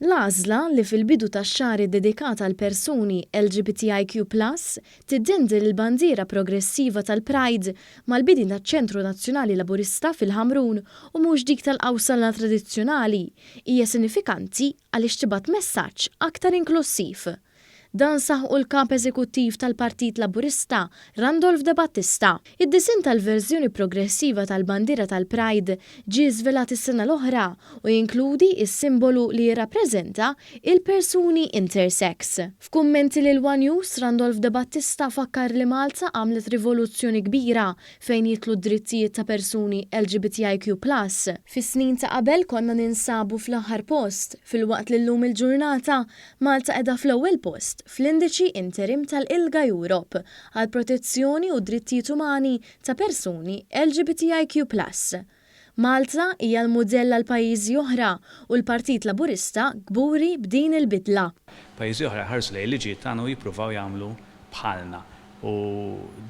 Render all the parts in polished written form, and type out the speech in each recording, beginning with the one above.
L-għażla li fil-bidu tax-xahar iddedikat għall-persuni LGBTIQ plus tiddendel il-bandiera progressiva tal-Pride mal-bini taċ-Ċentru Nazzjonali Laburista fil-Ħamrun u mhux dik tal-qawsalla tradizzjonali hija sinifikanti għaliex tibgħat messaġġ aktar inklussiv. Dan saħqu l-Kap Eżekuttiv tal-Partit Laburista, Randolph De Battista. Id-disinn tal-verżjoni progressiva tal-bandiera tal-Pride ġie żvelat is-sena l-oħra u jinkludi s-simbolu li jirrappreżenta il-persuni intersex. F'kummenti lil one News, Randolph De Battista fakkar li Malta għamlet rivoluzzjoni kbira fejn jidħlu d-drittijiet ta' persuni LGBTIQ plus. Fis-snin ta' qabel konna ninsabu fl-aħħar post, filwaqt li llum il-ġurnata Malta qiegħda fl-ewwel post fl-indiċi interim tal-ILGA Europe għall-protezzjoni u d-drittijiet umani ta' persuni LGBTIQ plus. Malta hija l-mudell għal pajjiżi oħra u l-Partit Laburista kburi b'din il-bidla. Pajjiżi oħra jħarsu lejn il-liġijiet tagħna u jippruvaw jagħmlu bħalna. U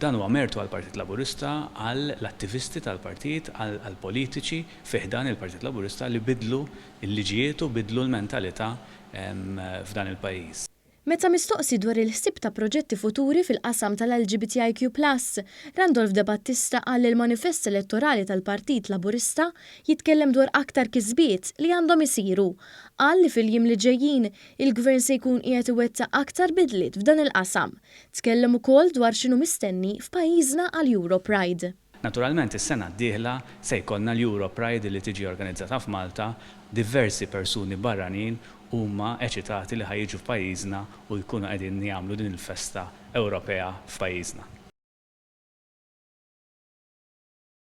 dan huwa mertu għall-Partit Laburista, għall-attivisti tal-partit, għall-politiċi fi ħdan il-Partit Laburista li bidlu l-liġijiet u bidlu l-mentalità f'dan il-pajjiż. Meta mistoqsi dwar il-ħsieb ta' proġetti futuri fil-qasam tal-LGBTIQ plus, Randolph De Battista qal li l-manifest elettorali tal-Partit Laburista jitkellem dwar aktar kisbiet li għandhom isiru. Qal li fil-jiem li ġejjin, il-Gvern se jkun qiegħed iwettaq aktar bidliet f'dan il-qasam. Tkellem ukoll dwar x'inhu mistenni f'pajjiżna għall-EuroPride. Naturalment is-sena d-dieħla se jkollna l-Euro Pride li tiġi organizzata f'Malta, diversi persuni barranin huma eċitati li ħa jiġu f'pajjiżna u jkunu qegħdin jagħmlu din il-festa Ewropea f'pajjiżna.